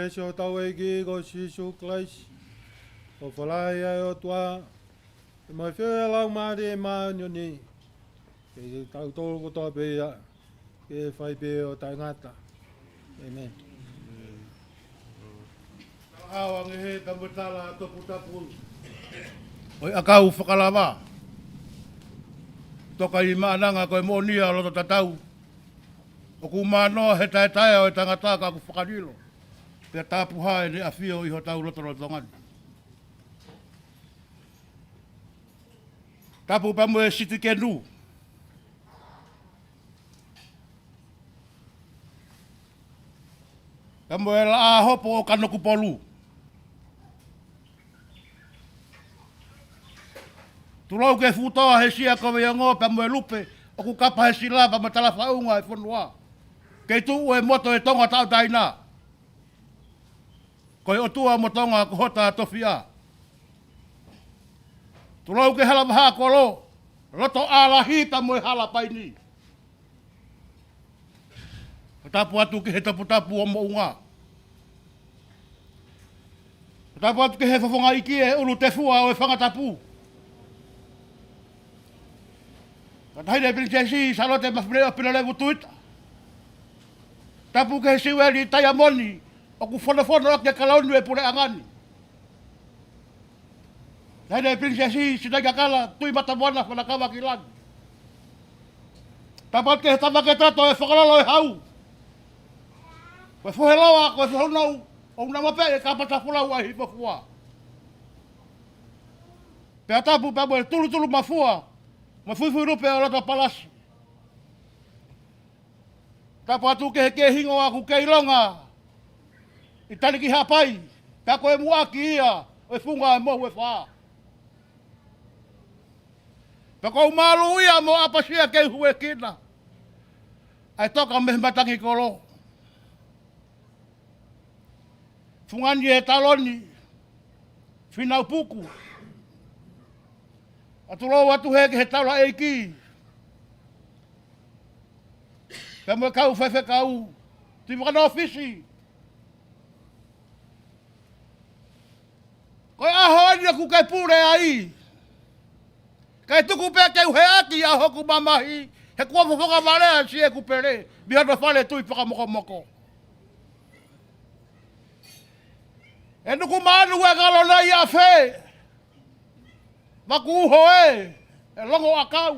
Siʻotau ʻEiki ko Sīsū Kalaisi, ʻofa lahi ʻa e ʻOtua, ʻi he feohi ʻa e Laumālie Māʻoniʻoni, ke tau tolu kotoa pē ia, ke fai pē ʻo taʻengata. ʻĒmeni. Awa nge he tamatala toputapu ʻo e ʻakau fakalava. Toka ʻi maʻananga ko e moʻoni ʻa e loto tatau. ʻOku mānoa he taetae ʻo e tangata ka ʻoku fakalilo, pea tapuhā ʻene ʻafio ʻi hotau lotolotonga ni. Tapu pea mo e sitikenu, pea mo e laʻā hopo ʻo Kanokupolu. Tulou ke futoa he sia ko Veiongo pea mo e lupe ʻoku kapa he sila pea mo e talafaʻunga ʻo e fonua. Kei tuʻu e moto ʻo e Tonga Tauʻatāina. Ko e ʻOtua mo Tonga ko hota tofiʻa. Tulou ke hala vahaʻa kolo, loto ʻalahi pea mo e hala paini. Tapu atu ki he taputapu ʻo Moʻunga. Tapu atu ki he fofonga iiki e ʻulu tefua ʻo e fanga tapu. Ka tahi ne Pilinisesi Sālote Mafileʻo Pilolevu Tuita. Tapu ki he siueli taiamoni ʻoku fonofono ʻaki e kalauni ʻo e puleʻanga ni. Tahi ne Pilinisesi Sitaikakala Tuʻimatamoana Fanakavalakilagi. Tapu atu ki he tama ke toto e fakalolo e hau. Ko e fohe loa, ko e fohe nou, ʻo una mape e kapata folau ʻa e hifofua. Pea tapu pea mo e tulutulu mafua, mo e fuifui lupe ʻo loto palasi. Tapu atu ki he hingoa ʻoku kei longa ʻi Tanikihapai, pea ko e muʻaki ia ʻo e funga ʻo e mohu ʻe fā. Pea ko u malu ia mo ʻapasia ke u huekina ʻa e toka mei he matangi kolo. Fungani e taloni, finau puku. ʻA tulou atu hē ki he taulaʻeiki, pea mo e kau faifekau, Tuʻi Vakanōfisi. Ko e ʻaho eni ʻoku ke pule ai. Kae tuku pē ke u heʻaki ʻa hoku mamahi, he kuo fofonga valea siʻeku pele mei hono fale tui fakamokomoko. ʻE nuku manu e ngalo nei ʻa fē, maku uho ē, ʻe longo ʻakau.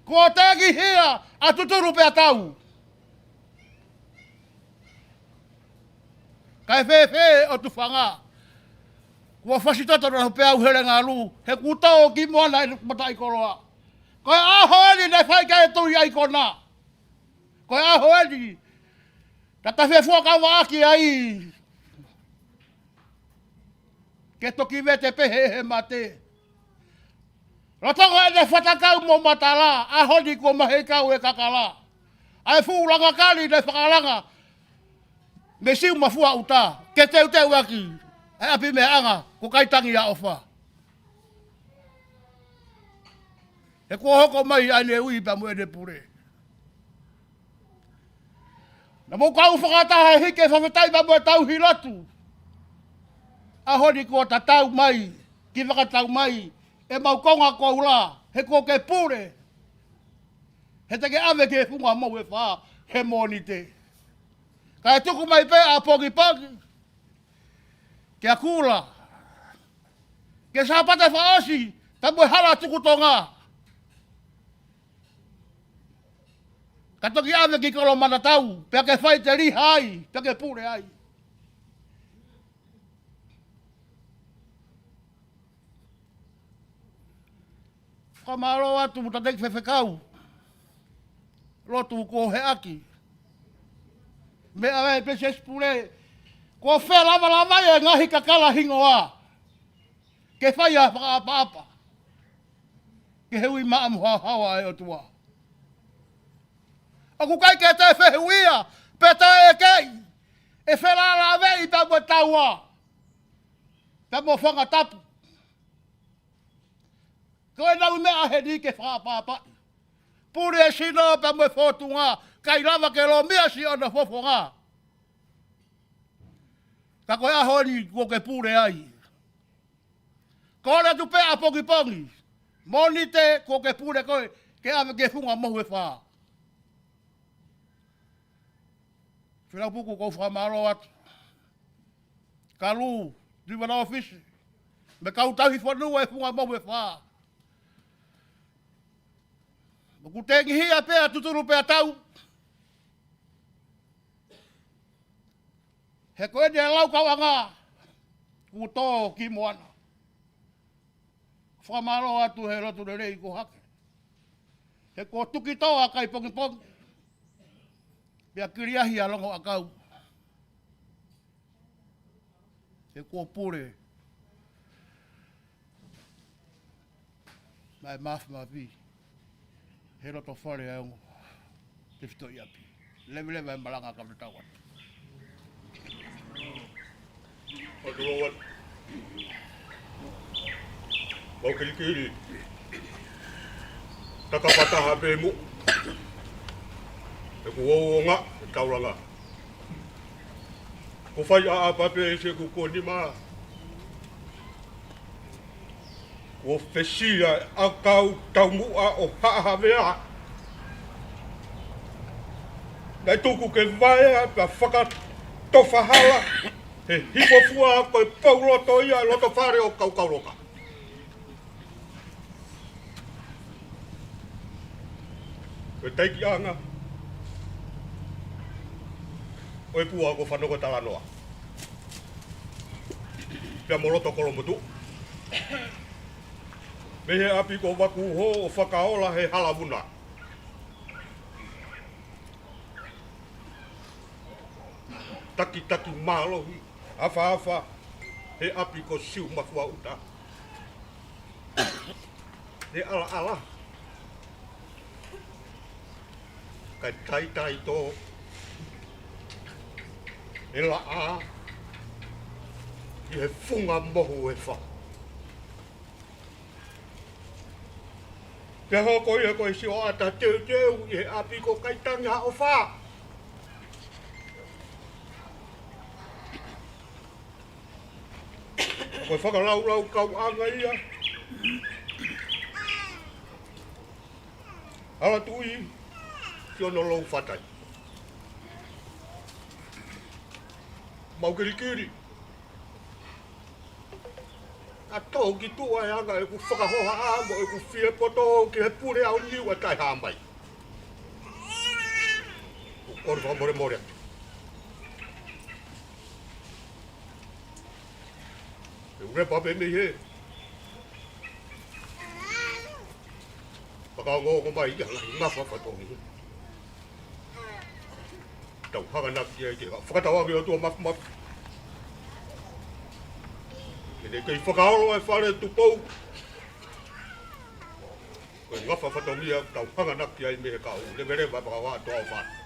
Kuo tengihia ʻa tutulu pea tau. Kae fēfē ʻo tufanga? Kuo fasi toto na pea u hele ngalu, he kuo tō ki moana e mataʻikoloa. Ko e ʻaho eni ne fai ke tui ai kona. Ko e ʻaho eni, tata fefua ka vaʻaki ai. Ke toki vete pē he, he mate. Lolotonga ʻene fatakau mo matala, ʻaho ni kuo mahe kau e kakala. ʻA e fuʻu langa kali ne fakalanga mei Siumafua ʻuta, ke teuteu ʻaki ʻa e ʻapi meʻaʻanga, ko Kaitangi ʻa ʻofa. He kuo hoko mai ʻa ʻene ui pea mo ʻene pule. Naʻa mou kau fakataha he hiki e fakafetaʻi pea mo e tauhi lotu. ʻAho ni kuo tatau mai, ki fakatau mai ʻemau konga koula, he kuo ke pule. He te ke ʻave ki he funga mohu ʻe fā he Mōnite. Kae tuku mai pē ʻa pongipongi kia Kula, ki he Sāpate fakaʻosi, pea mo e hala tuku tonga. Ka toki ʻave ki Kolomanatau, pea ke fai te liha ai, pea ke pule ai. Fakamālō atu mo Tateki Fefekau. Lotu kuo heʻaki. Meʻa ʻa e Pilinisesi Pule, kuo felavalavai e ngaahi kakala hingoa ke fai ha fakaʻapaʻapa ki he ui maʻa mo haohaoa ʻa e ʻOtua. ʻOku ʻikai ke toe fehuʻia, pe toe ʻekeʻi e felālāveʻi pea mo e taua, pea mo Fanga Tapu. Ko ʻenau meʻa heni ke fakaʻapaʻapaʻi. Pule e sino pea mo e fōtunga, ʻikai lava ke lōmia siʻono fofonga. Ka ko e ʻaho ni kuo ke pule ai. Kole atu pē ʻapongipongi. Mōnite kuo ke pule koe ke ʻave ki he funga mohu ʻe fā. Felapuku, ʻoku ou fakamālō atu. Kalu, Tuʻi Vana ʻOfisi, mo e kau tauhi fonua ʻo e funga mohu ʻe fā. ʻOku tengihia pea tutulu pea tau. He ko eni e laukauʻanga kuo tō ki moana. Fakamālō atu he lotu lelei kuo hake. He kuo tuki tō ʻa kai pongipongi. Pea kiliahi ʻa longoʻakau. He kuo pule mai mafimafi he loto fale ʻa e ongo tefitoʻi ʻapi. Leveleva e malanga ka me tau atu. Atu lau atu. Mau kilikili. Taka pataha pē muʻa. ʻE kuo onga e taulanga. Kuo fai ʻaʻapa pē ʻi he kuku ni mā. Kuo fesia e ʻakau taumuʻa ʻo Haʻa Havea. Naʻe tuku ke vaea pea fakatofahala he hifofua ko e pou loto ia e loto fale ʻo Kaukauloka. Ko e taikiʻanga ʻo e pua ko Fanoko Talanoa pea mo Loto Kolomotuʻu. Mei he ʻapi ko Vakuuhō ʻo Fakaola he Halavuna. Takitaki mālohi, ʻafāfa he ʻapi ko Siumafuaʻuta. He ʻalaʻala, kae taitaitō e laʻā ʻi he funga mohu ʻe fā. Pea hoko ia ko e sioʻata teuteu ʻi he ʻapi ko Kaitangi Haʻofā. Ko e fakalaulaukauʻanga ia ʻa Latuʻi Sionolou Fatai. Mau kilikili. ʻA tō ki tuʻa e anga ʻeku fakahohaʻa mo ʻeku fie poto ki he pule ʻaoniu ʻa Taʻehāmai. ʻOku ou fakamolemole atu. ʻE ule pape mei he fakaongoongo mai ia lahi ngafa fatongi. Tau hanganaki ai ke fakatauange ʻOtua mafimafi. Ke ne kei fakaolo e fale Tupou. Ko e ngafa fatongia tau hanganaki ai mei he kau leveleva e fakahā toa o fale.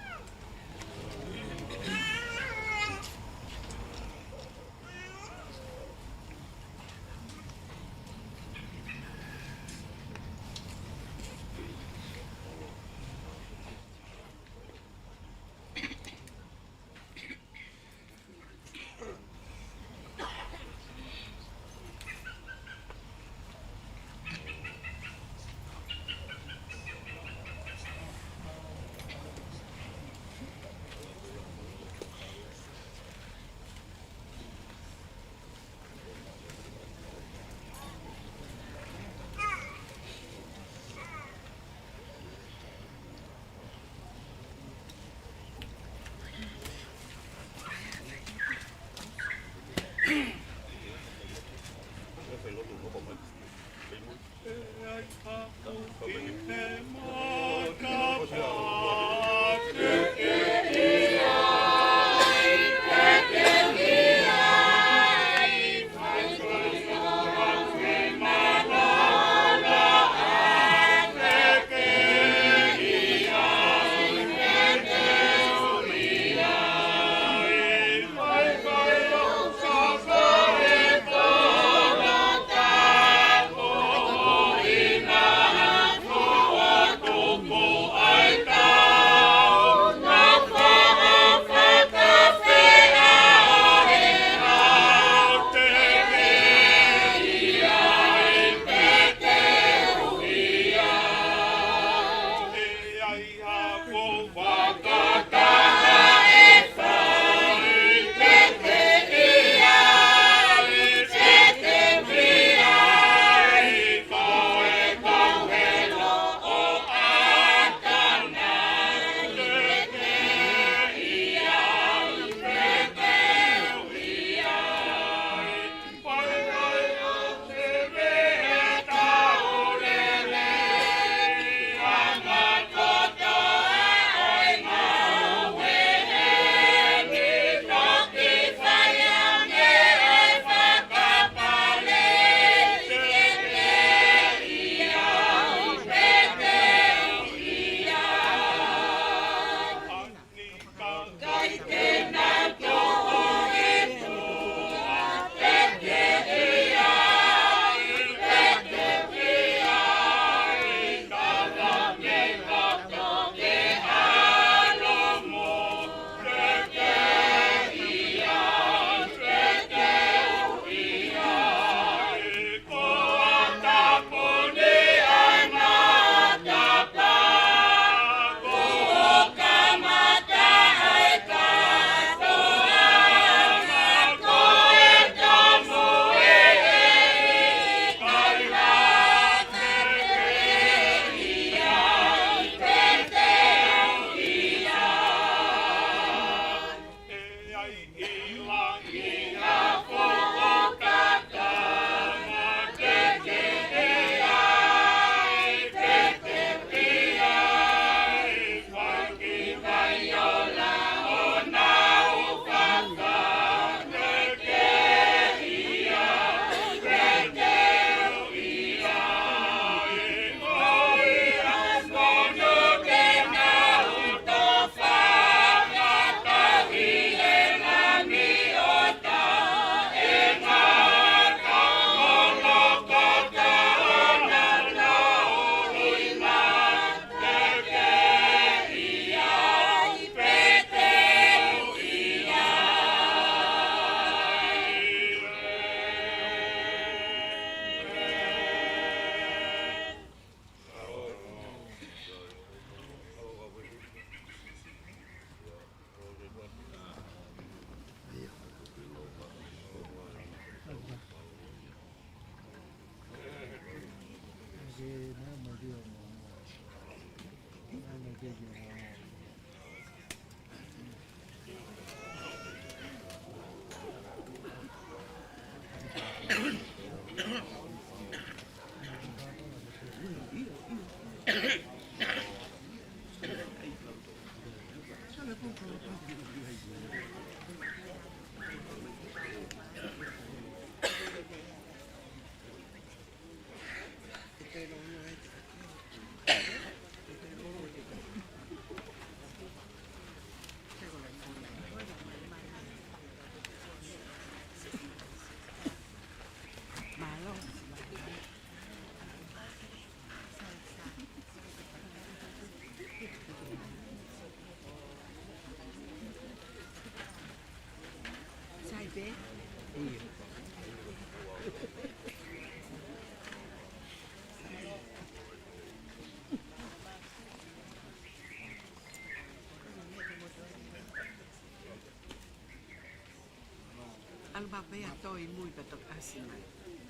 ʻAlu maʻu pē ia ʻo tō ʻi mui pea toki ʻasi mai.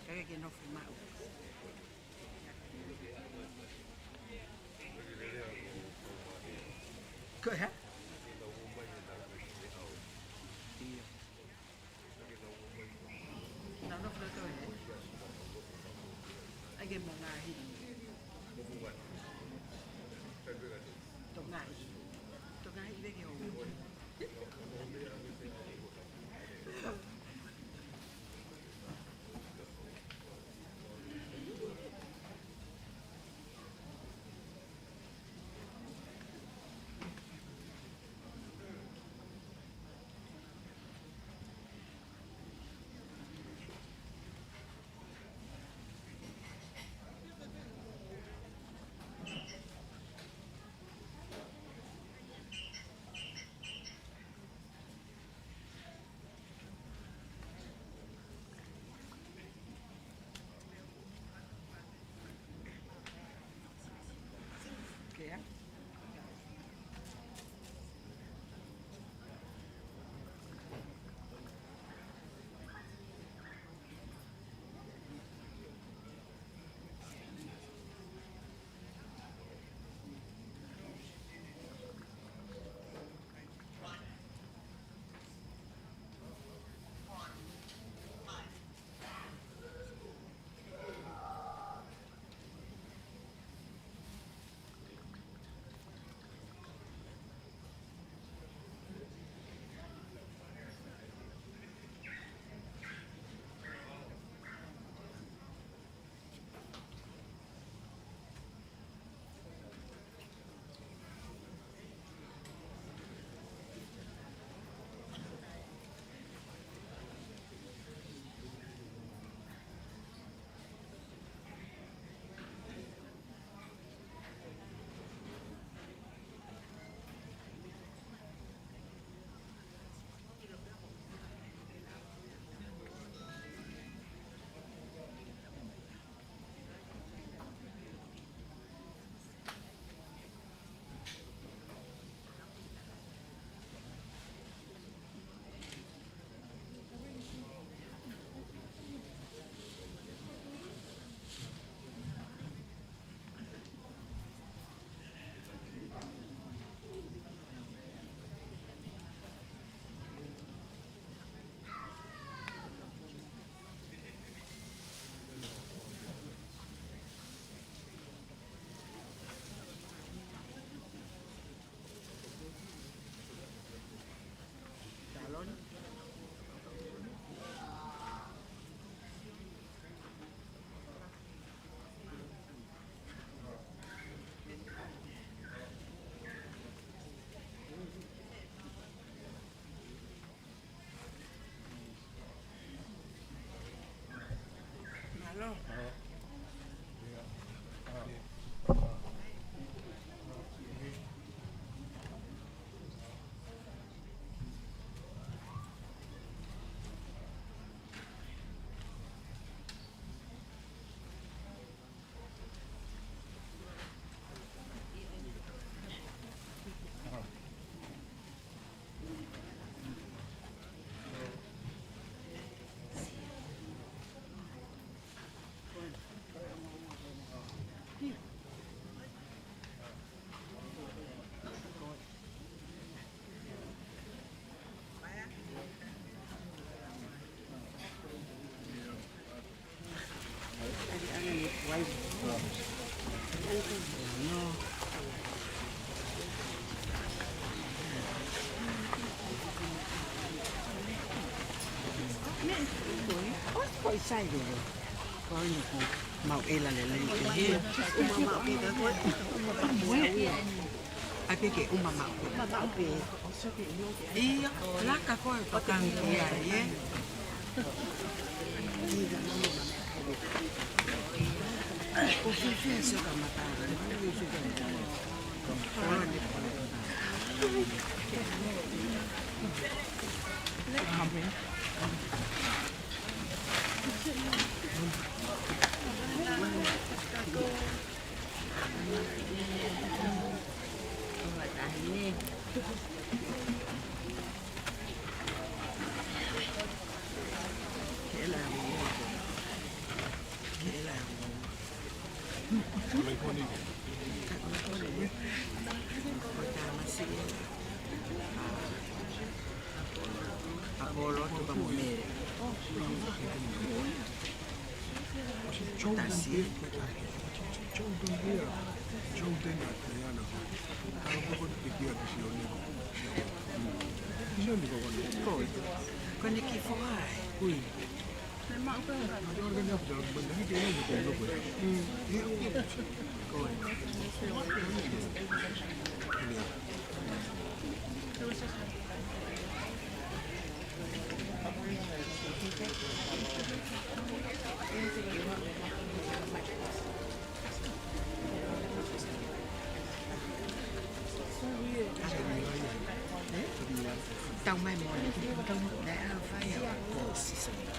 Kae ke nofo maʻu. Ko e hā? ʻIo. Nau nofo ʻo tō ē. ʻAi ke mo ngaahi. Tō ngaahi. Tō ngaahi veke o. Ko e sai lele. Ko e no ko mau ela lele ni ke he. Uma mau pē ka ko e. Uma mau pē. Ai pē ke uma mau pē. Uma mau pē. Ia, laka ko e pakangi ia, ia. Ko fēfē se ka mata. Apolo, tupa mo mele. Tasi. Ko e. Ko ʻene kiʻi foha ē. Ui. Tau mai me tau mai. Tau mai.